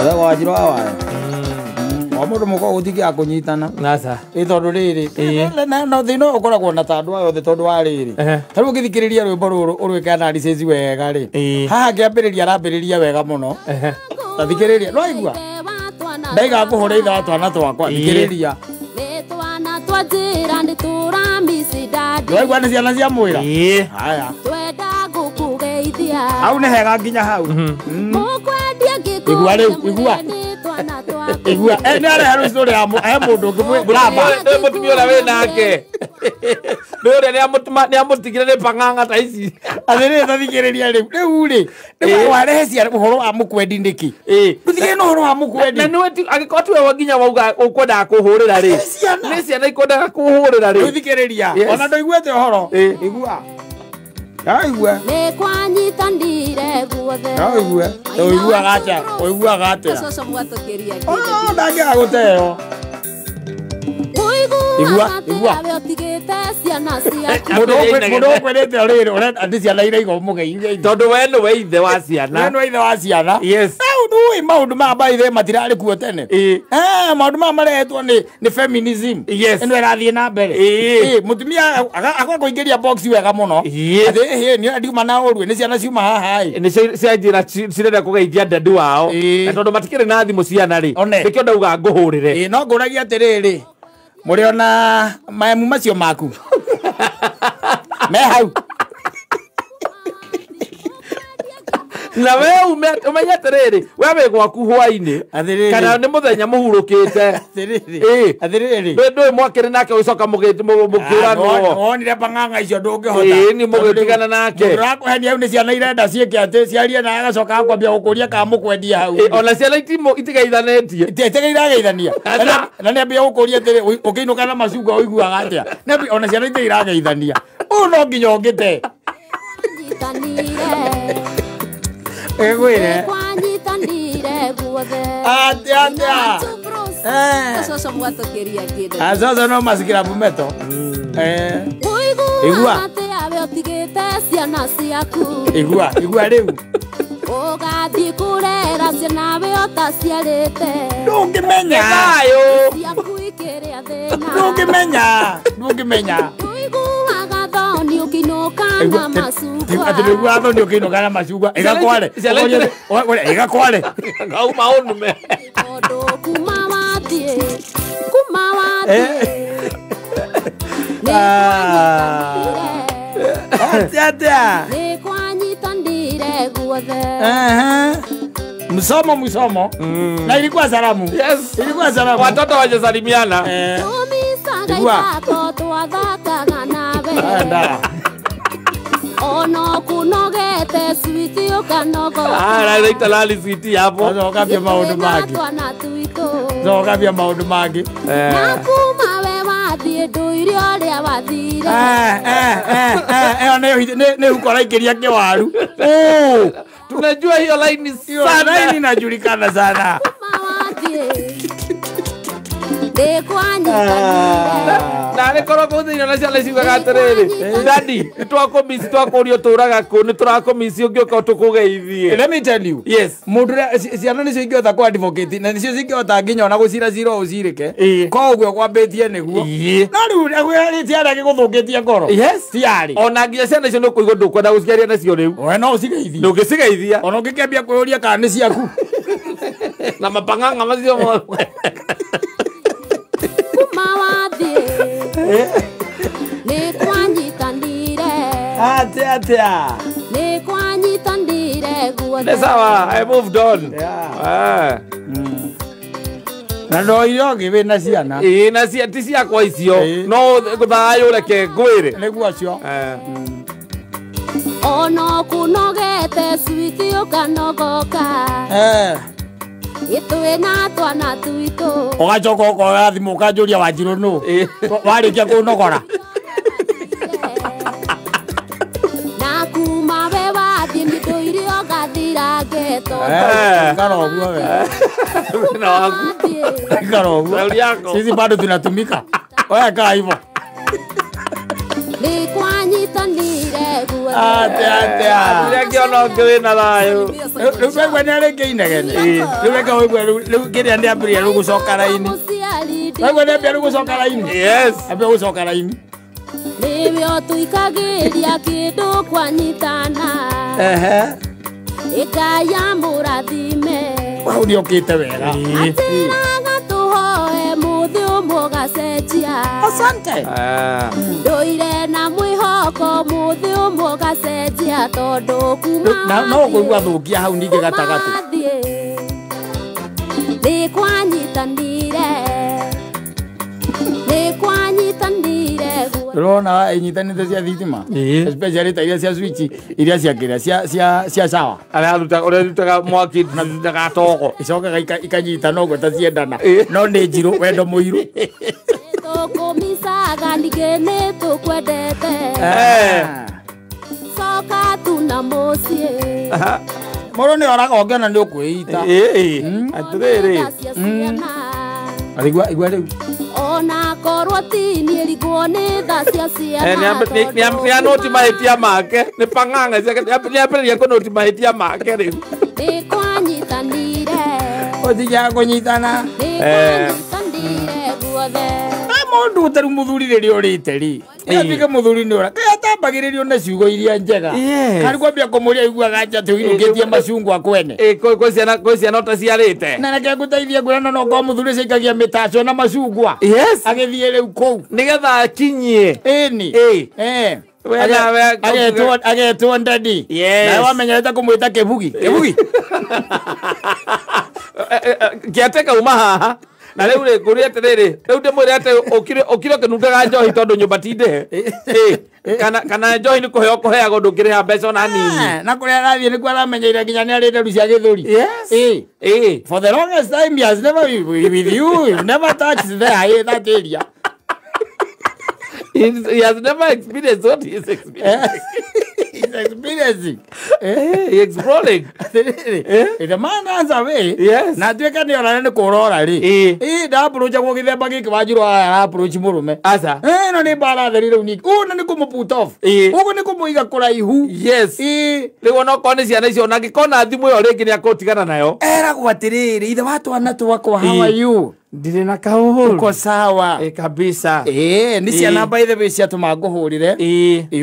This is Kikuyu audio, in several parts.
Etagwo Wanjirũ wa Waya. O mũndũ mũkoragwo gũtingĩaga kũnyitana. Nasa. Ĩ tondũ rĩrĩ no thĩna ũyũ ũkoragwo na ta andũ aya othe tondũ wa rĩrĩ. Ta rĩu ũngĩthikĩrĩria rwĩmbo rũrũ ũrwĩke analysis wega rĩ, haha ngĩambĩrĩria arambĩrĩria wega mũno. Ta thikĩrĩria, nĩwaigua? Ndaiga ngũhũre ithe wa twana twakwa, thikĩrĩria. Nĩwaigua nĩ ciana cia mwĩra? Haya. Hau nĩ hega nginya hau. Igua rĩu, igua. Igua. Nĩ arehe rũciũ rĩa he mũndũ ũngĩ mũramba. Nĩ mũtumia ũrĩa wĩ nake. Nĩ ũrĩa nĩ amũtigire nĩ pang'ang'a ta ici. Atĩrĩrĩ, ta thikĩrĩria rĩu. Rĩu rĩ, rĩu warehe ciana ũhoro wa mũkwendi nĩkĩ? Ndũthikĩrĩrie na ũhoro wa mũkwendi. Na nĩwe angĩkorwo tiwe nginya wauga ũkwendaga kũhũrĩra rĩ. Nĩ ciana ikwendaga kũhũrĩra rĩ. Rĩu thikĩrĩria. Ona ndũiguĩte ũhoro. Igua. Aigua. Aigua. Ũiguaga atĩa? Ũiguaga atĩa? Ndangĩaga gũteo. Igua, igua. Mũndũ ũkwĩrĩte rĩrĩ, ũrenda atĩ ciana iraigwo mũgeithie. Tondũ we nĩwe ithe wa ciana. We nĩwe ithe wa ciana. Yes. Rĩu nĩũĩ maũndũ maya by the way matirarĩ kuo tene. Maũndũ maya marehetwo nĩ feminism. Yes. Ĩno ĩrathiĩ na mbere. Mũtumia agakũingĩria box wega mũno. Atĩ ĩhĩ nĩ ndiuma na ũru, nĩ ciana ciuma haha ĩ. Nĩ cianjĩra cirenda kũgeithia dadi wao. Na tondũ matikĩrĩ na thimũ ciana rĩ, nĩkĩo ndauga ngũhũrĩre. No ngũragia atĩrĩrĩ, mũrĩ ona maemu macio maku me hau. Na we umenye atĩrĩrĩ, we wĩ gwaku hwainĩ kana nĩ mũthenya mũhurũkĩte. Atĩrĩrĩ. Ndũĩ mwakĩrĩ nake ũgĩcoka mũkĩũranwo. Wonire pang'ang'a icio ndũngĩhota. Nĩ mũgĩtigana nake. Mũndũ ũrakũhenia hau nĩ ciana irenda ciĩke atĩ ciarie nawe agacoka akwambia gũkũria kana mũkwendia hau. Ona ciana itigeithanĩtie. Itigeithageithania. Na nĩambia gũkũria atĩrĩ, ũkĩinũka na macungwa ũiguaga atĩa? Ona ciana itiirageithania. Ũũ no nginya ũngĩte. Egwire. Atia atia. Azozo no masikira bumeto. Igua. Igua, igua rĩu. Ndũngĩmenya. Ndũngĩmenya. Ndũngĩmenya. Atĩ nĩguo thoni ũkĩinũka na macungwa ĩgakware. Ĩgakware. Ngauma ũnume. Atia atia. Msomo msomo. Na ilikuwa salamu. Yes. Ilikuwa salamu. Watoto wajesalimiana. Igua. Anda. Raita lali switi hapo. Sasa maũndũ mangĩ. Sasa maũndũ mangĩ. Nĩ huko araingĩria kĩwaru. Tunajua hiyo line sana. Line inajulikana sana. Na nĩ korwo kũu thĩinĩ na ciana ciugaga atĩrĩrĩ, Daddy, nĩ twakũmici twakũria ũtũraga kũ, nĩ tũrakũmici ũngĩũka tũkũgeithie. Let me tell you. Yes. Mũndũ ũrĩa ciana nĩcio ingĩhota kũ advocate na nĩcio cingĩhota nginya ona gũcira cira ũcirĩke. Koguo kwambĩtie nĩguo. No rĩu ti arĩa gĩgũthũkĩtie ngoro. Yes. Ti arĩ. Ona nginya ciana icio nĩ ũkũigua ndũkwenda gũciaria nacio rĩu. We no ũcigeithie. Ndũngĩcigeithia. Ona ũngĩkĩambia kwĩyũria kana nĩ ciaku. Na mapang'ang'a macio mothe. Atia atia. Nĩ sawa, I moved on. Yeah. Na ndoire ũngĩ wĩna ciana. Na ti ciakwa icio. No thayũ reke ngwĩre. Nĩguo acio. Ũgacoka ũkoya thimũ ũkanjũria Wanjirũ nũ. Warĩkia kũnogora. Ikara ũguo we. Ikara ũguo. Sisi bado tunatumika. Wewe kaa hivyo. Atia. Ndĩrakĩona ũngĩ wĩna thayũ. Rĩu waigua nĩ arĩkia inegene. Rĩu reke ũigue rĩu kĩrĩa nĩambĩrĩria rĩu gũcoka raini. Waigua nĩambia rĩu gũcoka raini. Yes. Ambia gũcoka raini. Nĩwe ũtũikagĩria kĩndũ kwanyitana. Ehe. Ĩkaya mũrathime. Hau nĩokĩte wega. Atĩraga tũhoe mũthĩ ũmwe ũgacenjia. Asante. Ndũire na mwĩhoko mũthĩ ũmwe ũgacenjia tondũ kuma No ũkũigua thũkia hau ningĩ gatagatĩ. Nĩ kwanyitanire. Nĩ kwanyitanire. Ũrona inyitanĩte cia thitima. Especially ta iria cia switch iria cia kĩrĩa cia sawa. Ũrĩa rutaga mwaki ndagatogo. Icokaga ikanyitana ũguo ta ciendana. No nĩ njirũ wendo mũirũ. Tũkũmicaga ningĩ nĩ tũkwendete. Coka tu na mũciĩ. Mũndũ nĩ oraga ũngĩona nĩ ũkwĩita. Atĩrĩrĩ. Igua rĩu. Ona korwo ti niĩ rigwo nĩ tha cia ciana. Nĩ anoti mahĩtia make. Nĩ pang'ang'a ciake. Nĩambĩrĩria kũnoti mahĩtia make rĩu. Nĩ kwanyitanire. Ũtiga kũnyitana. Nĩ kwanyitanire guothe. Mũndũ ũtarĩ mũthuri rĩrĩa ũrĩte rĩ. Atuĩke mũthuri nĩ ũra. Kaĩ atambagĩrĩrio na ciugo iria njega. Karĩ kwambia kũmũria aiguaga nja atĩ ũinũkĩtie macungwa kwene. Kwĩ ciana ũtaciarĩte. Na reke ngũteithie ngwĩra no korwo mũthuri ũcio aikagia mĩtaco na macungwa. Yes. Agĩthiĩ rĩu kũu. Nĩgetha akinyie. Ĩni. Agetwo ndadi. Nawe wamenyerete kũmwĩta kĩbugi. Kĩbugi. Kĩateka uma haha. Na rĩu rĩ ngũrie atĩrĩrĩ rĩu ndĩmwĩre atĩ ũkire ũkĩnungaga njohi tondũ nyũmba ti ndĩhe. Kana njohi nĩ kũheo kũheagwo ndũngĩrĩha mbeca ona nini. Na kũrĩa arathiĩ nĩkuo aramenyeire nginya nĩ arĩte ru cia gĩthũri. Yes. For the longest time he has never been with you. You've never touched there that area. He has never experienced what he is experiencing. He's experiencing. He's exploring. The man runs away. Yes. Na tuĩke nĩ orare nĩ kũrora rĩ. Ndapproach gĩthemba gĩkĩ Wanjiru arapproach mũrũme. Aca. Ĩno nĩ mbara theri rĩu ningĩ. Ũũ nĩ kũmũ put off. Ũguo nĩ kũmũiga kũraihu. Yes. Rĩu ona okorwo nĩ ciana icio ona angĩkona thimũ ĩyo rĩngĩ nĩ akũtigana nayo. Eragwo atĩrĩrĩ ithe wa twana twakwa how are you? Ndirĩ na kaũhũru. Uko sawa. Kabisa. Nĩ ciana by the way ciatũma ngũhũrĩre.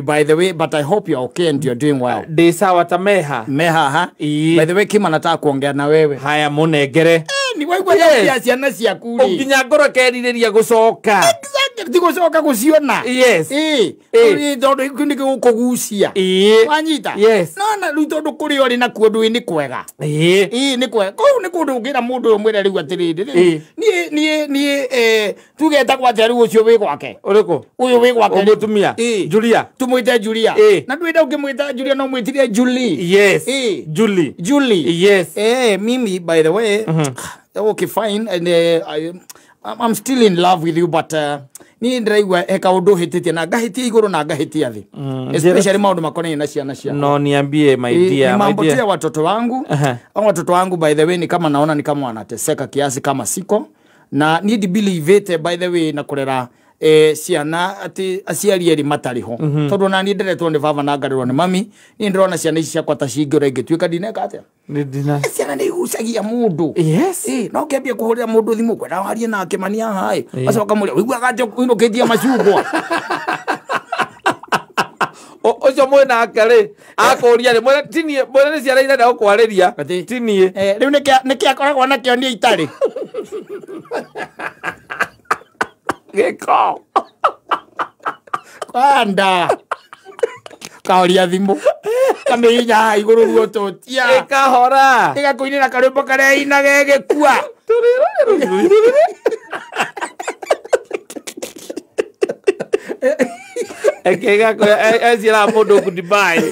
By the way, but I hope you're okay and you're doing well. Ndĩ sawa ta meha. Meha ha. By the way, Kima nataka kuongea na wewe. Haya mũnengere. Ni waigua yes. Ciana ciaku rĩ. Nginya ngoro kerirĩria gũcoka. Exactly, ti gũcoka gũciona. Yes. Tondũ kĩu nĩkĩo gũkũgucia. Wanyita? Yes. No na rĩu tondũ kũrĩa ũrĩ nakuo ndũĩ nĩ kwega. Nĩ kwega. Kũu nĩ kũndũ ũngĩra mũndũ ũyũ mwĩre rĩu atĩrĩrĩ. Niĩ tuge etagwo atĩa rĩu ũcio wĩ gwake? Ũrĩkũ? Ũyũ wĩ gwake. Mũtumia. Julia. Tũmwĩte Julia. Na ndwĩnda ũngĩmwĩta Julia no mwĩtire Julie. Yes. Julie. Julie. Yes. Mimi by the way. Okay, fine, and I'm still in love with you, but ni ndiraigua he kaundu hititie na ngahitia iguru na ngahitia thi, especially maundu makonainie na ciana ciakwa. No niambie my dear, mambo ya watoto wangu. Au watoto wangu by the way ni kama naona ni kama wanateseka kiasi kama siko na ni believe it by the way na kurera ciana ati aciari eri matari ho tondu na ni nderetwo ni baba na ngarerwo ni mami ni ndirona ciana ici ciakwa ta cingĩũra ingĩtuĩka ndineka atia ciana nĩ igucagia mũndũ. Yes. No ngĩambia kũhũrĩra mũndũ thimũ kwenda warie nake mani haha ĩ acoka mũrĩa ũiguaga atĩ ũinũkĩtie macungwa. Ũcio mwĩna ake rĩ akũria rĩ mwĩre tinie mwĩre nĩ ciana irenda gũkwarĩria tinie. Rĩu nĩkĩ akoragwo nakĩo niĩ itarĩ. Gĩko. Kanda. Kahoria thimũ. Kamĩhinya igũrũ ruototia. Ĩkahora. Ĩgakũinĩra karwĩmbo karĩa ĩinaga ĩgĩkua. Ĩkĩgakwĩra mũndũ goodbye.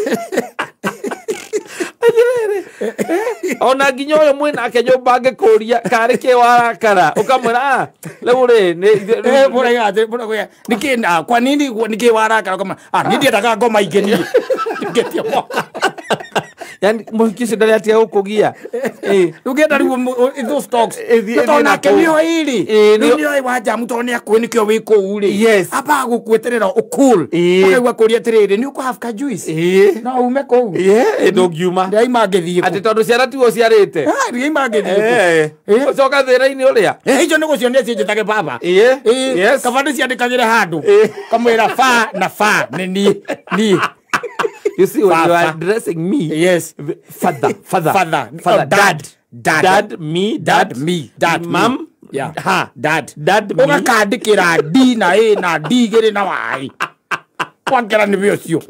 Ona nginya ũyũ mwĩnake nyũmba angĩkũria karĩ kĩ warakara ũkamwĩra rĩu rĩ nĩkĩ kwa nini nĩkĩ warakara ũkamwĩra niĩ ndiendaga ngoma ingĩ niĩ. Ngĩtie mwaka. Yani mũhiki ũcio ndarĩ atiga gũkũgia. Rĩu rĩu those talks. Tondũ nake nĩoĩ rĩ. Rĩu nĩoĩ Wanjamu tondũ nĩakũĩ nĩkĩo wĩ kũu rĩ. Amba gũgweterera ũcool. Ũkaigua kũria atĩrĩrĩ nĩ ũkũ have ka juice. No ume kũu. Ndũngiuma. Ndĩraima ngĩthiĩ kũ. Atĩ tondũ ciana tiwe ũciarĩte. Ndĩraima ngĩthiĩ kũ. Ũcoka thĩna-inĩ ũrĩa. Icio nĩ gũcionia ciĩnjĩtage baba. Kaba ndĩciandĩkagĩre handũ. Kamwĩra fa na fa nĩ niĩ. Niĩ. You see, when you are addressing me, yes, father, father, father, father, dad, dad, dad, me, dad, me, dad, mom, yeah, ha, dad, dad, me. Ũgakandĩkĩra D na A na D igĩrĩ na Y. Kwangera nĩ we ũcio.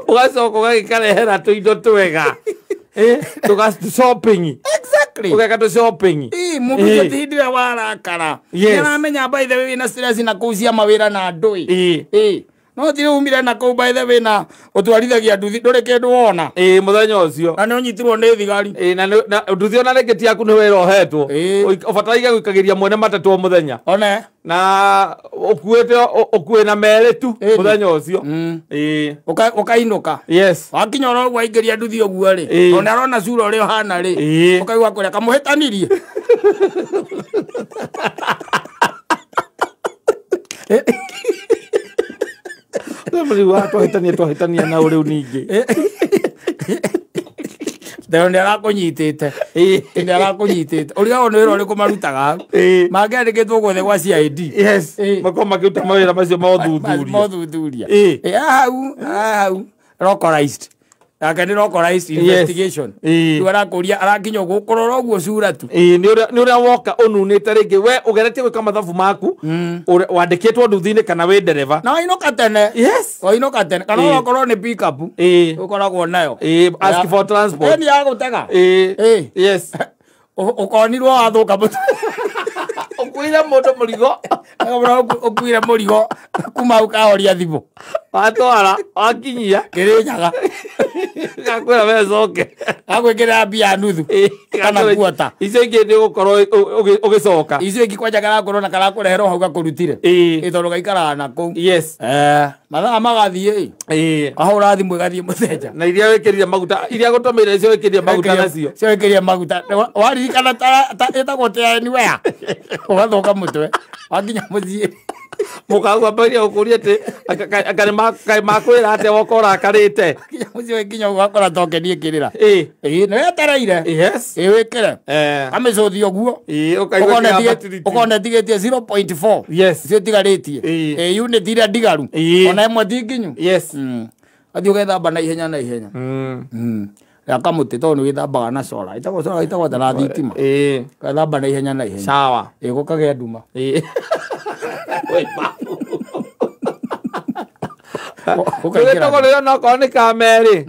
Ũgacoka ũgagĩkarehera tũindo twega. Tũga shopping. Exactly. Ũgeka tũ shopping. Mũndũ ũcio ti hĩndĩ ĩrĩa warakara. Nĩaramenya by the way wĩna stress na kũu cia mawĩra na andũ. No ti umire na kũu by the way na ũtwarithagia nduthi ndũrĩ kĩndũ wona. Mũthenya ũcio. Na nĩ ũnyitirwo nĩ thigari. Na nduthi ona rĩngĩ ti yaku nĩ wĩra ũhetwo. Ũbataragia gũikagĩria mwene matatũ o mũthenya. One. Na ũkuĩte ũkuĩ na merĩ tu mũthenya ũcio. Ũkainũka. Yes. Wakinya oro ũguo aingĩria nduthi ũguo rĩ. Ona arona cura ũrĩa ũhana rĩ. Ũkaigua kũrĩa kamũhĩtanirie. Twahĩtania na ũrĩu ningĩ. Tondũ nĩ arakũnyitĩte. Nĩ arakũnyitĩte. Ũrigagwo nĩ wĩra ũrĩkũ marutaga hau. Mangĩandĩkĩtwo guothe gwa CID. Yes. Makorwo makĩruta mawĩra macio ma ũthuthuria. Ma ũthuthuria. Hau hau localized. Nake nĩ localized investigation. Rĩu arakũria arakinya ũguo kũrora ũguo cura tu. Nĩ ũrĩa woka ũnunĩte rĩngĩ we ũgeretie gwĩka mathabu maku wandĩkĩtwo nduthi-inĩ kana wĩ ndereba. Na wainũka tene. Yes. Wainũka tene. Kana okorwo nĩ pick up. Ũkoragwo nayo. Ask for transport. Nĩ ya gũtega. Yes. Ũkonirwo wathũka mũtwe. Ũkuire mũndũ mũrigo. Ũkuire mũrigo kuma hau kahoria thimũ. Watwara wakinyia Kĩrĩnyaga. Gakwĩra we coke. Gagwĩkĩrĩra mbia nuthu. Kana kuota. Icio ingĩ nĩ ũgũkorwo ũgĩcoka. Icio ingĩ kwanja karakorwo na karakũrehera o hau gakũrutire. Tondũ gaikaraga na kũu. Yes. Mathaa magathiĩ. Wahũra thimũ ĩgathiĩ mũthenya. Na iria wĩkĩrire maguta, iria gũtũmĩire icio wĩkĩrire maguta nacio. Icio wĩkĩrire maguta. Waririkana ta ĩtagwo ta anywhere. Ũgathũka mũtwe. Wakinya mũciĩ. Mũkagwambĩrĩria gũkũria atĩ kaĩ makwĩra atĩa woka ũrakarĩte. Kinya mũciĩ wakinya ũgakora tokeni ĩkĩrĩra. Nĩ wetereire. Yes. Wĩkĩre. Kamĩcũthi ũguo. Ũkona ĩtigĩtie 0.4. Yes. Icio itigarĩtie. Unit iria ndigaru. Ona ĩmwe ti nginyu. Yes. Athiĩ ũgethamba na ihenya na ihenya. Ya kamũtĩ tondũ nĩ wĩthambaga na cora. Ĩtagwo cora ĩtagwo ta na thitima. Ũgethamba na ihenya na ihenya. Sawa. Gũkagĩa nduma. Ũgĩtagwo rĩrĩa onokorwo nĩ kamerĩ.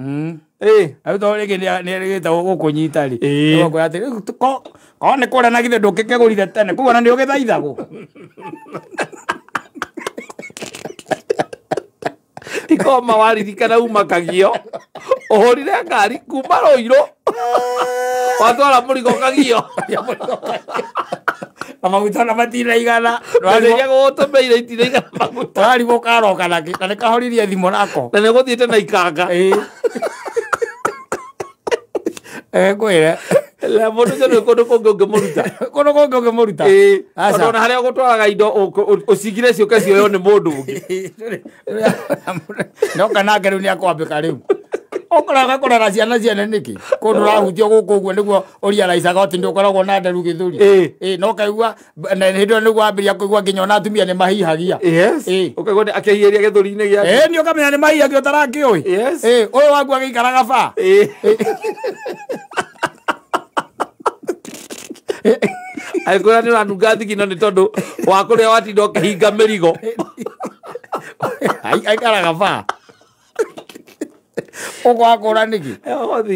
Rĩu tondũ rĩngĩ nĩ erĩgĩte gũkũnyita rĩ. Ũgakwĩra atĩ rĩu korwo nĩ kũrĩa na githĩ ndũngĩkĩgũrire tene koguo ona nĩ ũgĩthaithagwo. Ikoma waririkana uma Kagio. Ũhũrire ngari kuma Rũirũ. Watwara mũrigo Kagio. Na maguta na matiraigana. Rĩrĩa gũgũtũmĩire itiraigana maguta. Ũrarigwo karoka nakĩ na nĩkahoririe thimũ nako. Na nĩgũthiĩte na ikanga. Kwĩre. Mũndũ ũcio nĩ kũndũ kũngĩ ũngĩmũruta. Kũndũ kũngĩ ũngĩmũruta. Tondũ ona harĩa ũgũtwaraga indo ũcigire ciũke cioywo nĩ mũndũ ũngĩ. Noka nake rĩu nĩakwambĩka rĩu. Ũkoraga kũrera ciana ciene nĩkĩ? Kũndũ ũrahutio gũkũ ũguo nĩguo ũriaraicaga atĩ ndũkoragwo na nderu gĩthũri. No kaigua na hĩndĩ ĩyo nĩguo wambĩrĩria kũigua nginya ona atumia nĩ mahihagia. Yes. Ũkaigua akĩhiheria gĩthũri-inĩ gĩake. Nĩ ũkamenya nĩ mahihagia ũtarakĩũĩ. Yes. Ũyũ waku agĩikaraga ba. Agĩkwĩra nĩ ũranunga thigino nĩ tondũ wa kũrĩa watinda ũkĩhinga mĩrigo. Aikaraga ba. Ũgwakũra nĩkĩ?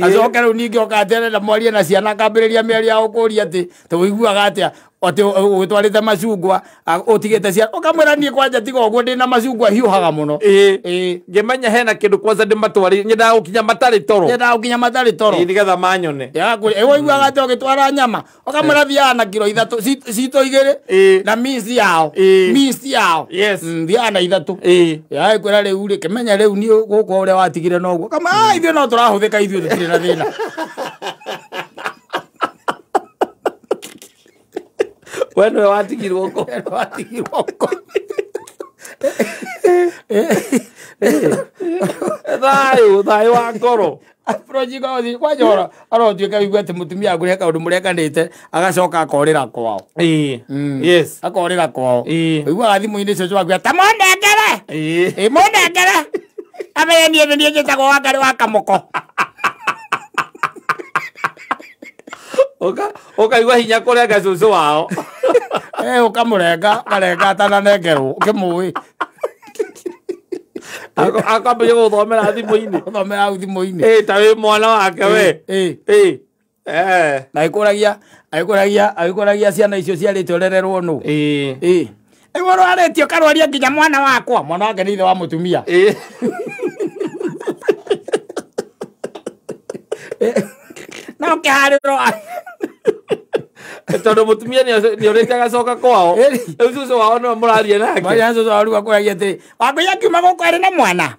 Acoke rĩu ningĩ oka atĩ arenda mwarie na ciana akambĩrĩria mĩario ya gũkũria atĩ tũiguaga atĩa Ati ũgĩtwarĩte macungwa ũtigĩte ciana ũkamwĩra niĩ kwanja tiga ũguo ndĩna macungwa hiũhaga mũno. Ngĩmenya hena kĩndũ kwanza ndĩmatwarĩ nyendaga gũkinya matarĩ toro. Nyendaga gũkinya matarĩ toro. Nĩgetha manyone. Ũiguaga atĩ ũgĩtwara nyama ũkamwĩra thiaga na kiro ithatũ cito igĩrĩ na minci yao. Minci yao. Yes. Thiaga na ithatũ. Yakwĩra rĩu rĩ kĩmenya rĩu niĩ gũkũ ũrĩa watigire noguo. Kama ithuĩ no tũrahũthĩka ithuĩ tũtirĩ na thĩna. We nĩwe watigirwo kũ? Watigirwo kũ? Thayũ, thayũ wa ngoro. Approach kwanja ora arotuĩka wĩigue atĩ mũtumia waku nĩ kaũndũ mũrekanĩte agacoka akorĩra kwao. Yes. Akorĩra kwao. Ũiguaga thimũ-inĩ cũcũ waku ta mũnengere. Mũnengere. Amenye niĩ nĩ niĩ njĩtagwo Wangarĩ wa Kamũko. Ũkaigua hinya kũrenga cũcũ wao. Ũkamũrenga ũkarenga atananengerwo ũkĩmũĩ. Akambĩrĩria gũthomera thimũ-inĩ. Gũthomera hau thimũ-inĩ. Ta wĩ mwana wake we. Na agĩkũragia ciana icio ciarĩte ũrererwo nũ. Rĩu ũrwarĩtie ũkarwaria nginya mwana wakwa. Mwana wake nĩ ithe wa mũtumia. Na ũkĩharĩrwo tondũ mũtumia nĩorĩte agacoka kwao. Rĩu cũcũ wao nĩwe mũraria nake. Mwaria cũcũ wao rĩu akũragia atĩrĩ, Wangũi akiuma gũkũ arĩ na mwana.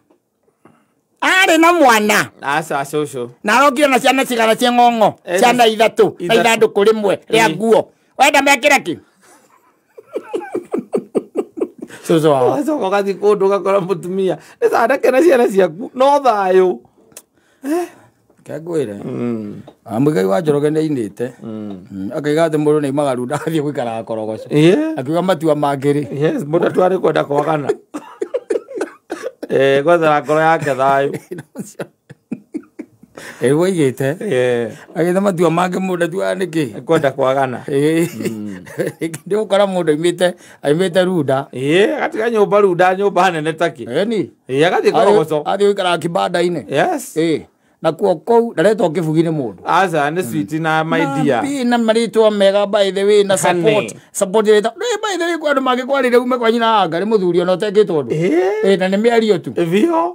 Arĩ na mwana. Aca cũcũ. Na arokire na ciana cigana cia ng'ong'o, ciana ithatũ na ithandũkũ rĩmwe rĩa nguo. Wenda mekĩre kĩ? Cũcũ wao. Ũgacoka ũgathiĩ kũndũ ũgakora mũtumia. Nĩ candake na ciana ciaku no thayũ. Kengwĩre. Mũigai wa Njoroge nĩainĩte. Akauga atĩ mũndũ nĩaumaga Runda agathiĩ gũikaraga Korogoco. Akiuga matua mangĩ rĩ. Yes, mũndũ atwarĩ kwenda kwagana. Gwethera ngoro yake thayũ. Rĩu oigĩte. Agĩte matua mangĩ mũndũ atuaga nĩkĩ? Kwenda kwagana. Ndĩgũkora mũndũ aimĩte Runda. Agatiga nyũmba Runda nyũmba nene takĩ. Ĩni. Agathiĩ Korogoco. Athiĩ gũikaraga kibanda-inĩ. Yes. Na kuo kũu ndaretwo kĩbugi nĩ mũndũ. Aca nĩ sweet na my dear. Na marĩtwa mega by the way na support. Support ĩrĩa by the way kwa andũ mangĩkwarĩria ume kwa nyina anga nĩ mũthuri ona ũtekĩtwo ũndũ. Na nĩ mĩario tu. Biũ.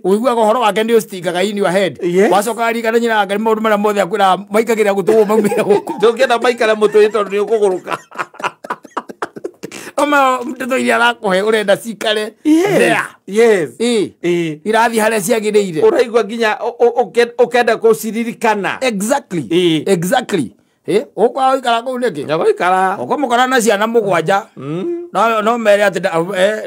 Ũiguaga ũhoro wake nĩ ũstingaga in your head. Wacoka waririkana nyina anga nĩ maũndũ marĩa mothe akwĩraga maikagĩra gũtũ maumĩre gũkũ. Ndũngĩenda maikare mũtwe tondũ nĩ ũkũgũrũka. Oma ndeto iria arakũhe ũrenda cikare there. Yes. Irathiĩ harĩa ciagĩrĩire. Ũraigua nginya ũkenda kũciririkana. Exactly. Exactly. Ũkwaga gũikara kũu nĩkĩ? Gũikara. Ũkũmũkora na ciana mũgwanja. No mere atĩ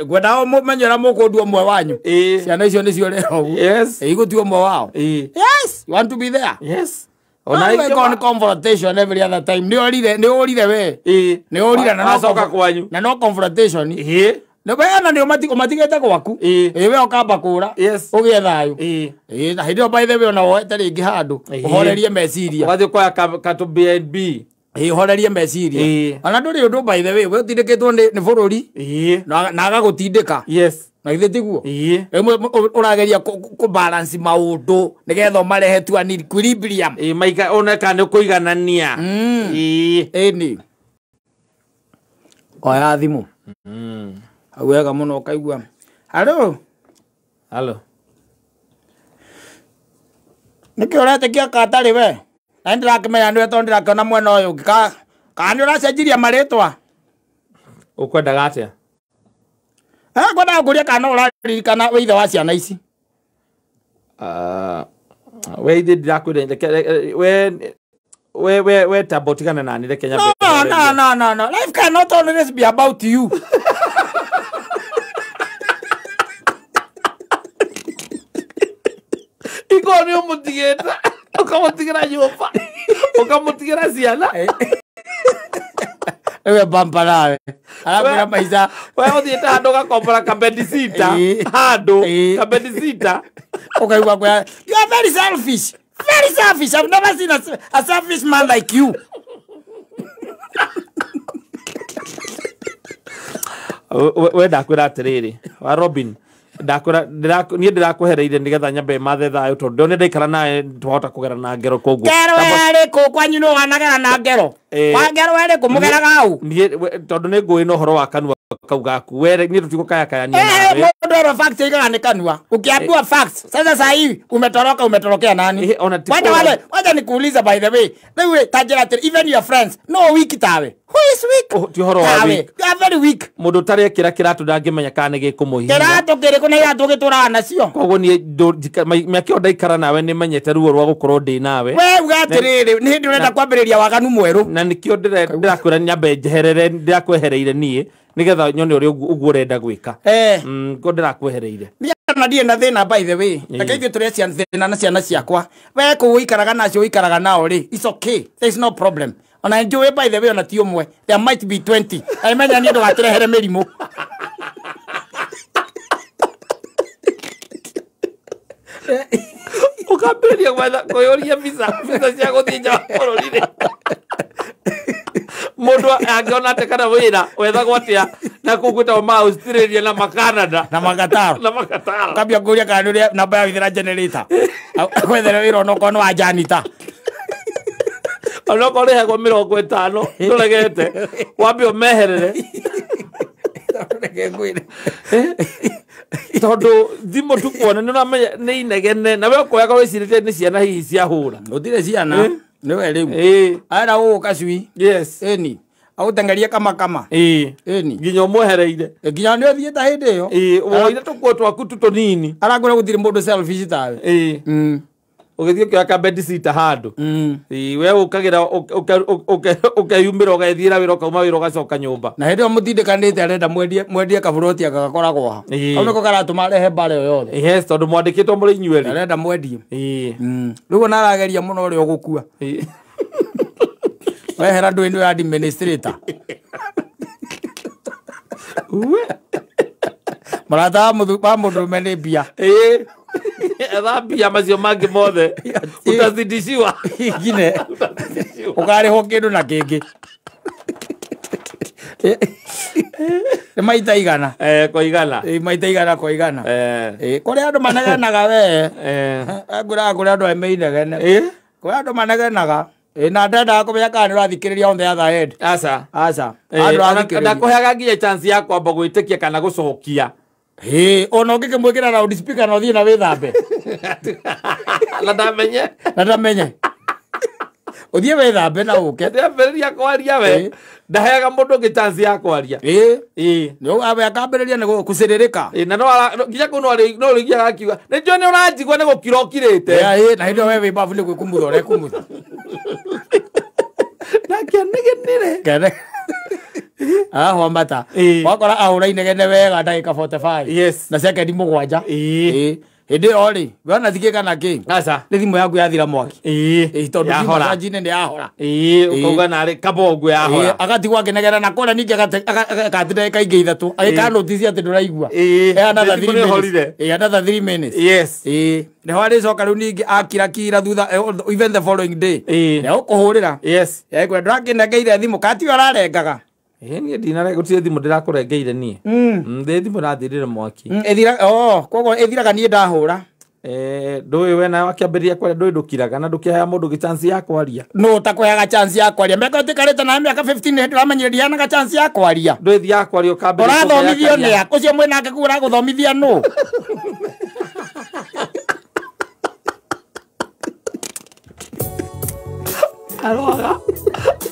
ngwendaga mũmenye ũrĩa mũkũndua ũmwe wanyu. Ciana icio nĩcio ũrera ũguo. Yes. Igũtua ũmwe wao. Yes. You want to be there? Yes. Ona iko confrontation every other time. Nĩ ũrire we. Nĩ ũrire na acoka kwanyu. Na no confrontation. Nĩ we ona nĩ ũmatigĩte gwaku. We ũkamba kũra. Ũgĩe thayũ. Na hĩndĩ ĩyo by the way ona woete rĩngĩ handũ. Ũhorerie meciria. Ũgathiĩ kuoya katũ B&B. Ũhorerie meciria. Ona ndũrĩ ũndũ by the way we ũtindĩkĩtwo nĩ bũrũri. Na agagũtindĩka. Yes. Na githĩ tiguo? Ũrageria kũ balance maũndũ nĩgetha ũmarehe to an equilibrium. Maika oneka nĩ kũiganania. Ĩni. Oya thimũ. Hau wega mũno ũkaigua. Hello. Hello. Nĩkĩ ũretĩkia katarĩ we? Na nĩndĩrakĩmenya nĩwe tondũ ndĩrakĩona mwena ũyũ ũngĩ. Kana nĩ ũracenjirie marĩtwa? Ũkwendaga atĩa? Ngwendaga kũria kana ũraririkana wĩ ithe wa ciana ici. We ithe ndirakwĩra we tamba ũtigane nani reke nyambe. No. Life cannot always be about you. Iko nĩ ũmũtigĩte ũkamũtigĩra nyũmba ũkamũtigĩra ciana. Ewe bampa nawe. Arakwĩra maica. We ũthiĩte handũ ũgakombora kabedisita. Handũ kabedisita. Ũkaigua kwĩra you are very selfish. Very selfish. I've never seen a selfish man like you. We ndakwĩra atĩrĩrĩ wa Robin ndakwĩra niĩ ndĩrakwehereire nĩgetha nyambe mathe thayũ tondũ ndone ndaikara nawe twahota kũgera na ngero koguo. Ngero yarĩ kũ kwanyu nĩ ũhanagera na ngero? Wagerwo ĩrĩkũ mũgeraga hau? Niĩ tondũ nĩ ngũĩ na ũhoro wa kanua kau gaku. We niĩ tũtigũkayakayania nawe. Mũndũ erwo facts aigaga nĩ kanua. Ukiambiwa facts, sasa saa hii umetoroka, umetorokea nani? Wacha nikuulize by the way. Rĩu ta njĩra atĩrĩ, even your friends, no weak tawe. Who is weak? Ti ũhoro wa weak. You are very weak. Mũndũ ũtarekĩra kĩratũ ndangĩmenya kana nĩ gĩkũmũhihinya. Kĩratũ kĩrĩkũ na iratũ gĩtũraga nacio? Koguo niĩ mĩaka ĩyo ndaikara nawe nĩ menyete ruo rwa gũkorwo ndĩ nawe. We uga atĩrĩrĩ, nĩ hĩndĩ ũrenda kwambĩrĩria waganu mwerũ. Na nĩkĩo ndĩrakwĩra nyambe njeherere, ndĩrakwehereire niĩ nĩgetha nyone ũrĩa ũguo ũrenda gwĩka. Ngo ndĩrakwehereire. Na ndirĩ na thĩna by the way. Reke ithuĩ tũrĩe thĩna na ciana ciakwa. We kũu ũikaraga nacio ũikaraga nao rĩ, it's okay. There is no problem. Ona njũĩ by the way ona ti ũmwe. There might be 20. Aimenya niĩ ndũgatũrehere mĩrimũ. Ũkambĩrĩria gwetha kwĩyũria visa cia gũthiĩ nja wa bũrũri rĩ. Mũndũ angĩona atĩa kana wĩra wethagwo atĩa na kũu gwĩtagwo ma Australia na ma Canada na Makataro. Na Makataro. Ũkambia kũria kana nĩ namba ya withira generator. Kwethere wĩra onokorwo nĩ wa janitor. Onokorwo ũrĩhagwo 50 ndũregete wambe ũmeherere. Reke ngwĩre. Tondũ thimũ tu kuona nĩ ũramenya nĩ inegene na we ũkoyaga wĩcirĩtie nĩ ciana hihi ciahũra. Gũtirĩ ciana. Nĩwe rĩu. Arenda gũgũka cui. Yes. Ĩni. Agũteng'erie kamakama. Ĩni. Nginya ũmwehereire. Nginya nĩ ũthiĩte hĩndĩ ĩyo. Woire tũkuo twaku tu tũnini. Arakwĩra gũtirĩ mũndũ selfish tawe. Ũgĩthiĩ ũkĩoya ka bedsitter handũ. We ũkagĩra ũkeyumĩra ũgethiĩra wĩra ũkauma wĩra ũgacoka nyũmba. Na hĩndĩ ĩyo mũtindĩkanĩte arenda mwendie kaburoti aka gakoragwo ha. Kau nĩko karatũma arehe mbara ĩyo yothe. Yes, tondũ mwandĩkĩtwo mũrĩ inyuerĩ. Arenda mwendie. Rĩu ona arageria mũno ũrĩa ũgũkua. Wehera ndũĩ nĩwe administrator. Mũrata wa mũndũrũme nĩ mbia. Ethambia macio mangĩ mothe utazidishiwa. Ingine ũkarĩhwo kĩndũ na kĩngĩ. Nĩ maita igana. Kwa igana. Maita igana kwa igana. Kũrĩ andũ manegenaga we. Ngwĩraga kũrĩ andũ meinegene. Kũrĩ andũ manegenaga. Na ndendaga kũmenya kana nĩ ũrathikĩrĩria on the other end. Aca. Aca. Ndakũheaga nginya chance ya kwamba gwĩtĩkia kana gũcokia. Ona ũngĩkĩmwĩkĩra loud speaker na ũthiĩ na wĩthambe. Na ndamenye. Na ndamenye. Ũthiĩ wĩthambe na ũke. Ndĩambĩrĩria kwaria we. Ndaheaga mũndũ ũngĩ chance ya kwaria. Nĩ akambĩrĩria nĩ gũcĩrĩrĩka. Na no nginya kũu no rĩgiaga akiuga nĩ njũĩ nĩ ũranjigua nĩ gũkira ũkirĩte. Na hĩndĩ ĩyo we wĩ babu nĩ gwĩkumutha ũrekumutha. Na kĩanegenire. Kene. Ahwa mata. Wakora ahũra inegene wega ndagĩka 45. Yes. Na sekendi 7. Hĩndĩ ĩyo rĩ, we ona thiĩ kana kĩ? Aca. Nĩ thimũ yaku yathira mwaki. Tondũ thimũ canji-inĩ nĩ yahora. Ũkauga narĩ kaba ũguo yahora. Agatigwo akĩnegena na kũrĩa ningĩ agati ndagĩka ingĩ 3. Agĩka notice atĩ ndũraigua. Another 3 minutes. Another 3 minutes. Yes. Nĩho arĩcoka rĩu ningĩ akirakira thutha even the following day. Nĩ ũkũhũrĩra. Yes. Ekwenda ndũrakĩnengeire thimũ katiwe ũrarengaga. Niĩ ndinare gũtirĩ thimũ ndĩrakũrengeire niĩ. Ndĩ thimũ rathirire mwaki. Koguo ĩthiraga niĩ ndahũra. Ndũĩ we nawe wakĩambĩrĩria kwaria ndũĩ ndũkiraga na ndũkĩheaga mũndũ ũngĩ chance ya kwaria. Nũ ũtakũheaga chance ya kwaria? Mĩaka ũtikarĩte nawe mĩaka 15 nĩ hĩndĩ ũramenyire ndiheanaga chance ya kwaria. Ndũĩ thiaga kwaria ũkambĩrĩria Ũrathomithio nĩ a? Ũcio mwĩnake kũu ũragũthomithia nũ?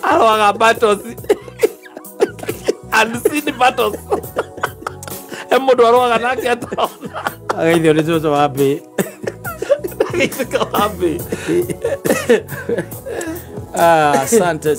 Aroaga battles. Unseen battles. He mũndũ aroaga nake atarona. Ageithio nĩ cũcũ wa mbĩ. Ageithĩka wa mbĩ. Asante.